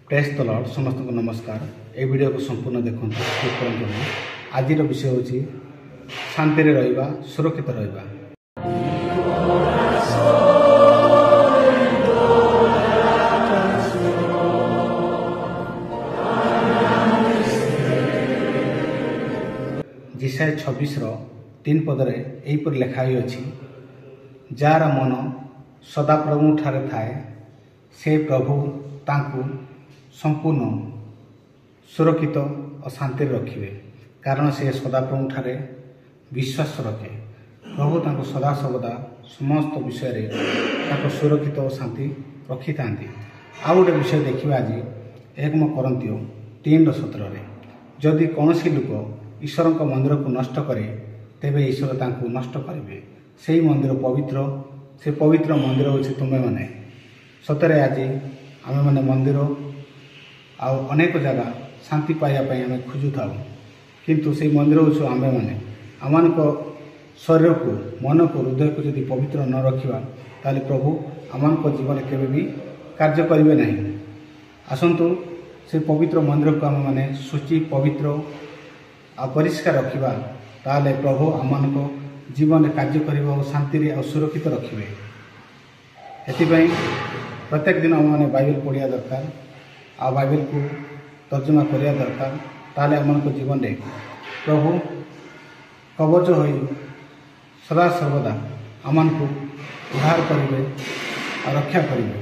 Press ଦ lord. ସମସ୍ତଙ୍କୁ ନମସ୍କାର। ଏହି ଭିଡ଼ିଓକୁ ସମ୍ପୂର୍ଣ୍ଣ ଦେଖନ୍ତୁ, ସ୍କିପ୍ କରନ୍ତୁ ନାହିଁ। ଆଜିର ବିଷୟ ହେଉଛି ଶାନ୍ତିରେ ରହିବା, ସୁରକ୍ଷିତ ରହିବା। ଯିଶାଇୟ 26ର 3 ପଦରେ ଏହିପରି ଲେଖା ହୋଇଅଛି, ଯାହାର ମନ ସଦାପ୍ରଭୁଙ୍କଠାରେ ଥାଏ, ସେ ପ୍ରଭୁ ତାଙ୍କୁ ସମ୍ପୂର୍ଣ୍ଣ ସୁରକ୍ଷିତ ଓ ଶାନ୍ତିରେ ରଖିବେ, କାରଣ ସେ ସଦାପ୍ରଭୁଙ୍କଠାରେ ବିଶ୍ୱାସ ରଖେ। ପ୍ରଭୁ ତାଙ୍କୁ ସଦାସର୍ବଦା ସମସ୍ତ ବିଷୟରେ ତାଙ୍କୁ ସୁରକ୍ଷିତ ଓ ଶାନ୍ତି ରଖିଥାନ୍ତି। ଆଉ ଗୋଟେ ବିଷୟ ଦେଖିବା ଆଜି, 1 କରିନ୍ଥୀୟ 3ର 17ରେ, ଯଦି କୌଣସି ଲୋକ ଈଶ୍ୱରଙ୍କ ମନ୍ଦିରକୁ ନଷ୍ଟ କରେ, ତେବେ ଈଶ୍ୱର ତାଙ୍କୁ ନଷ୍ଟ କରିବେ। ସେଇ ମନ୍ଦିର ପବିତ୍ର, ସେ ପବିତ୍ର ମନ୍ଦିର ହେଉଛି ତୁମେମାନେ। ସତରେ ଆଜି ଆମେମାନେ ମନ୍ଦିର ଆଉ ଅନେକ ଜାଗା ଶାନ୍ତି ପାଇବା ପାଇଁ ଆମେ ଖୋଜୁଥାଉ, କିନ୍ତୁ ସେଇ ମନ୍ଦିର ହେଉଛୁ ଆମ୍ଭେମାନେ। ଆମମାନଙ୍କ ଶରୀରକୁ, ମନକୁ, ହୃଦୟକୁ ଯଦି ପବିତ୍ର ନ ରଖିବା, ତାହେଲେ ପ୍ରଭୁ ଆମମାନଙ୍କ ଜୀବନରେ କେବେ ବି କାର୍ଯ୍ୟ କରିବେ ନାହିଁ। ଆସନ୍ତୁ, ସେ ପବିତ୍ର ମନ୍ଦିରକୁ ଆମେମାନେ ଶୁଚି, ପବିତ୍ର ଆଉ ପରିଷ୍କାର ରଖିବା। ତାହେଲେ ପ୍ରଭୁ ଆମମାନଙ୍କ ଜୀବନରେ କାର୍ଯ୍ୟ କରିବ ଆଉ ଶାନ୍ତିରେ ଆଉ ସୁରକ୍ଷିତ ରଖିବେ। ଏଥିପାଇଁ ପ୍ରତ୍ୟେକ ଦିନ ଆମେମାନେ ବାଇବେଲ ପଢ଼ିବା ଦରକାର ଆଉ ବାଇବେଲକୁ ତର୍ଜମା କରିବା ଦରକାର। ତାହେଲେ ଆମମାନଙ୍କ ଜୀବନରେ ପ୍ରଭୁ କବଚ ହୋଇ ସଦାସର୍ବଦା ଆମମାନଙ୍କୁ ଉଦ୍ଧାର କରିବେ ଆଉ ରକ୍ଷା କରିବେ।